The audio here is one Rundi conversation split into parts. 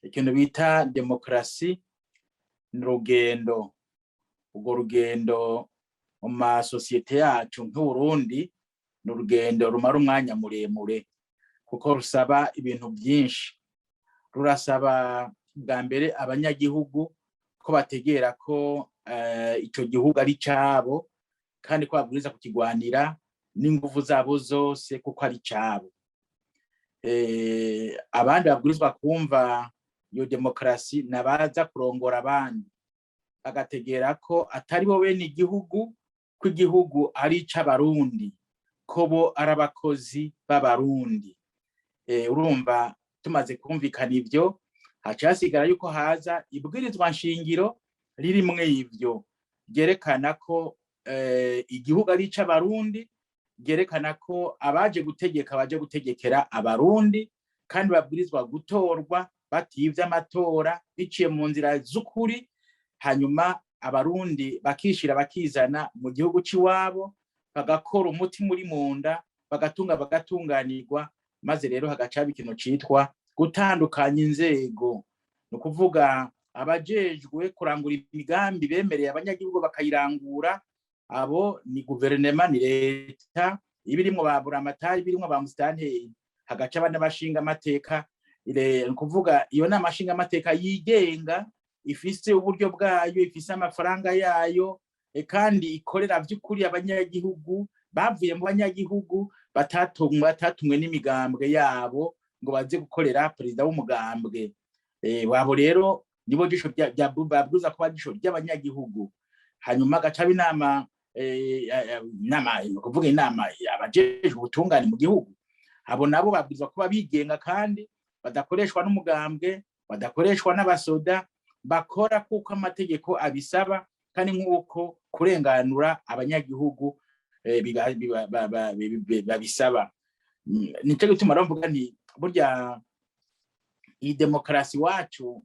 Ikintu bita demokarasi ni urugendo. Urwo rugendo mu masosiyete yacu nk'Uburundi ni urugendo rumara umwanya muremure, kuko rusaba ibintu byinshi. Rurasaba bwa mbere abanyagihugu ko bategera ko ico gihugu ari cabo, kandi ko babwiriza kukigwanira n'inguvu zabo zose kuko ari cabo. Abandi babwirizwa kumva iyo demokarasi nabaza kurongora abandi, bagategera ko atari bo bene igihugu, ko igihugu ari ic'Abarundi, ko bo ari abakozi b'Abarundi. Urumva tumaze kumvikana ivyo, haca hasigara yuko haza ibwirizwa nshingiro ririmwo ivyo ryerekana ko igihugu ari ic'Abarundi, ryerekana ko abaje gutegeka baje gutegekera Abarundi, kandi babwirizwa gutorwa bativye amatora, biciye mu nzira z'ukuri, hanyuma Abarundi bakishira bakizana mu gihugu c'iwabo, bagakora umuti muri munda, bagatunga, bagatunganirwa. Maze rero hagaca haba ikintu citwa gutandukanya inzego, ni ukuvuga abajejwe kurangura imigambi bemereye abanyagihugu bakayirangura. Abo ni guverinema, ni leta ibirimwo ba buramatari, ibirimwo ba musitanteri, hagaca abana bashinga amateka. Ni ukuvuga iyo nama nshinga amateka yigenga, ifise uburyo bwayo, ifise amafaranga yayo, kandi ikorera vy'ukuri abanyagihugu, bavuye mu banyagihugu, batatumwe n'imigambwe yabo ngo baze gukorera perezida w'umugambwe wabo. Rero nibo jisho babwirizwa kuba jisho ry'abanyagihugu. Hanyuma agaca inama, inama ni ukuvuga inama abajejwe ubutungane mu gihugu. Abo nabo babwirizwa kuba bigenga kandi badakoreshwa n'umugambwe, badakoreshwa n'abasoda, bakora kuko amategeko abisaba kandi nk'uko kurenganura abanyagihugu babisaba. Nico gituma rero mvuga nti burya iyi demokarasi wacu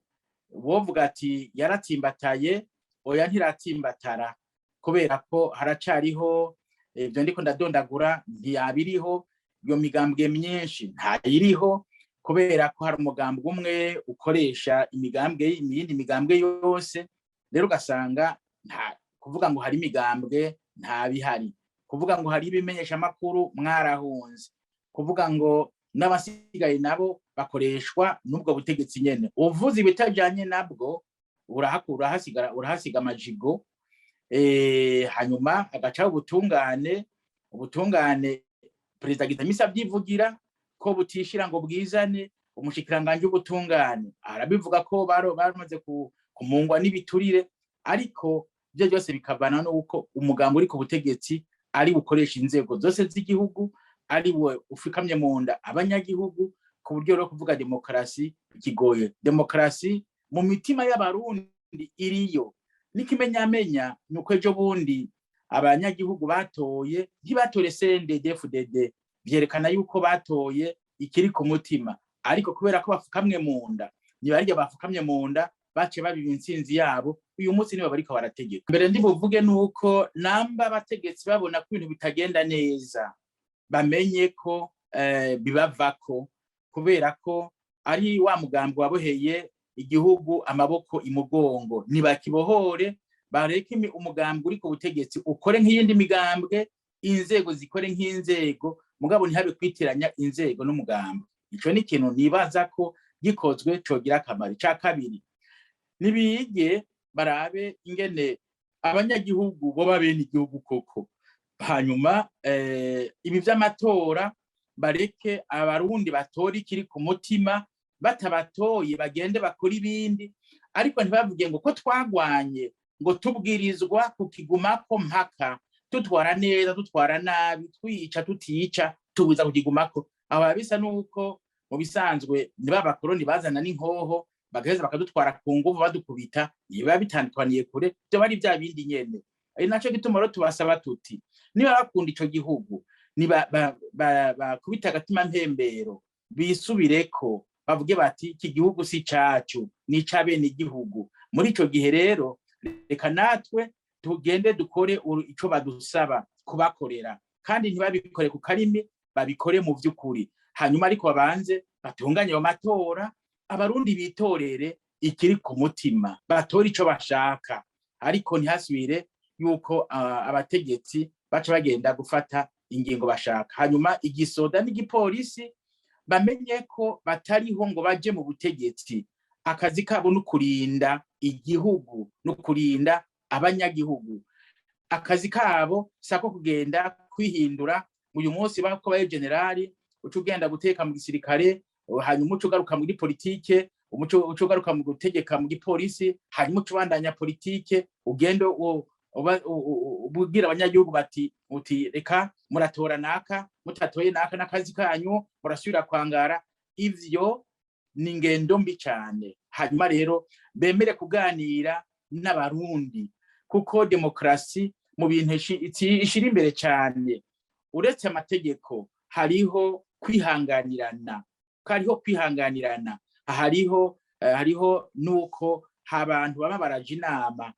wovuga ati yaratsimbataye, oya, ntiratsimbatara, kubera ko haracariho ibyo ndiko ndadondagura ntiyabiriho. Iyo migambwe myinshi ntayiriho, kubera ko hari umugambwe umwe ukoresha imigambwe iyindi migambwe yose. Rero ugasanga nta kuvuga ngo hari imigambwe, ntabihari. Kuvuga ngo hari ibimenyeshamakuru, mwarahunze. Kuvuga ngo n'abasigaye nabo bakoreshwa n'ubwo butegetsi nyene, uvuze ibitajanye nabwo urahasigara, urahasiga amajigo. Hanyuma agacaho ubutungane. Ubutungane perezida Gitamisi avyivugira ko butishira ngo bwizane. Umushikiranganje w'ubutungane arabivuga ko bamaze kumungwa n'ibiturire, ariko ibyo byose bikavana n'uko umugambi uri ku butegetsi ari bukoresha inzego zose z'igihugu, ari we ufikamye mu nda abanyagihugu, ku buryo rero kuvuga demokarasi kigoye. Demokarasi mu mitima y'Abarundi iriyo. N'ikimenyamenya ni uko ejo bundi abanyagihugu batoye, ntibatore CNDD-FDD, vyerekana yuko batoye ikiri ku mutima. Ariko kubera ko bafukamwe mu nda, nibarya bafukamye mu nda baciye babiba intsinzi yabo, uyu munsi nibo bariko barategeka. Mbere ndi buvuge nuko namba abategetsi babona ko ibintu bitagenda neza, bamenye ko bibavako, kubera ko ari wa mugambi waboheye igihugu amaboko imugongo. Nibakibohore, bareke umugambi uri ku butegetsi ukore nk'iyindi migambwe, inzego zikore nk'inzego, mugabo ntihabe kwitiranya inzego n'umugambi. Ico ni ikintu nibaza ko gikozwe cogira akamaro. Ica kabiri, nibige barabe ingene abanyagihugu boba bene igihugu koko. Hanyuma ibi vy'amatora, bareke Abarundi batora ikiri ku mutima, batabatoye bagende bakora ibindi, ariko ntibavuge ngo ko twagwanye ngo tubwirizwa kukigumako mpaka tutwara neza, tutwara nabi, twica tutica, tubuza kukigumako. Aho bisa nuko mu bisanzwe niba abakoroni bazana n'inkoho bagaheza bakadutwara ku nguvu, badukubita, biba bitandukaniye kure, byo bari bya bindi nyene. Ari naco gituma rero tubasaba tuti niba bakunda ico gihugu, bakubita agatima mpembero, bisubireko, bavuge bati iki gihugu si cacu, ni ic'abene igihugu. Muri ico gihe rero reka natwe tugende dukore ico badusaba kubakorera, kandi ntibabikore ku karimi, babikore mu vy'ukuri. Hanyuma ariko babanze batunganye ayo matora. Abarundi bitorere ikiri ku mutima, batore ico bashaka, ariko ntihasubire yuko abategetsi baca bagenda gufata ingingo bashaka. Hanyuma igisoda n'igipolisi bamenye ko batariho ngo baje mu butegetsi. Akazi kabo no kurinda igihugu no kurinda abanyagihugu. Akazi kabo sako kugenda kwihindura. Uyu munsi bako baye général, uca ugenda guteka mu gisirikare, hanyuma uca ugaruka muri politike, uca ugaruka mu gutegeka mu gipolisi, hanyuma uca ubandanya politike, ugenda ubwira abanyagihugu bati uti: "Reka muratora naka, mutatoye naka n'akazi kanyu, murasubira kwangara." Ivyo ni ingendo mbi cyane. Hanyuma rero bemere kuganira n'Abarundi, kuko demokarasi mu bintu ishira imbere cyane, uretse amategeko, hariho kwihanganirana, hariho kwihanganirana, hariho nuko abantu baba baraje inama,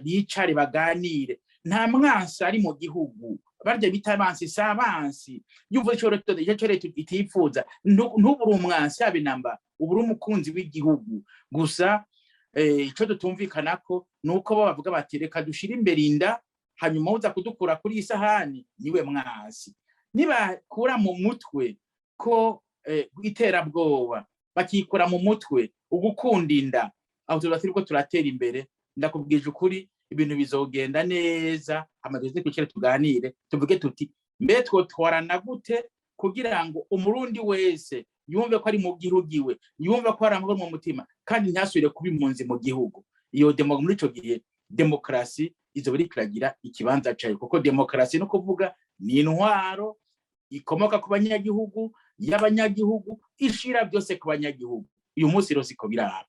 bicare baganire. Nta mwansi ari mu gihugu. Barya bita abansi si abansi. Iyo uvuze ico leta itifuza, ntubure umwansi habe namba, ubure umukunzi w'igihugu gusa. Ico tutumvikanako ni uko bo bavuga bati: "Reka dushire imbere inda, hanyuma uza kudukura kuri iyi sahani niwe mwansi." Nibakura mu mutwe ko iterabwoba, bakikura mu mutwe ugukunda inda, aho tuba turiko turatera imbere. Ndakubwije ukuri, ibintu bizogenda neza. Amaze twicare tuganire, tuvuge tuti: "Mbe twotwarana gute kugira ngo Umurundi wese yumve ko ari mu gihugu iwe, yumve ko ari amahoro mu mutima, kandi ntasubire kuba impunzi mu gihugu?" Iyo demo, muri ico gihe demokarasi izoba iriko iragira ikibanza cayo, kuko demokarasi no kuvuga ni intwaro ikomoka ku banyagihugu, y'abanyagihugu, ishira byose ku banyagihugu. Uyu munsi rero siko biraba.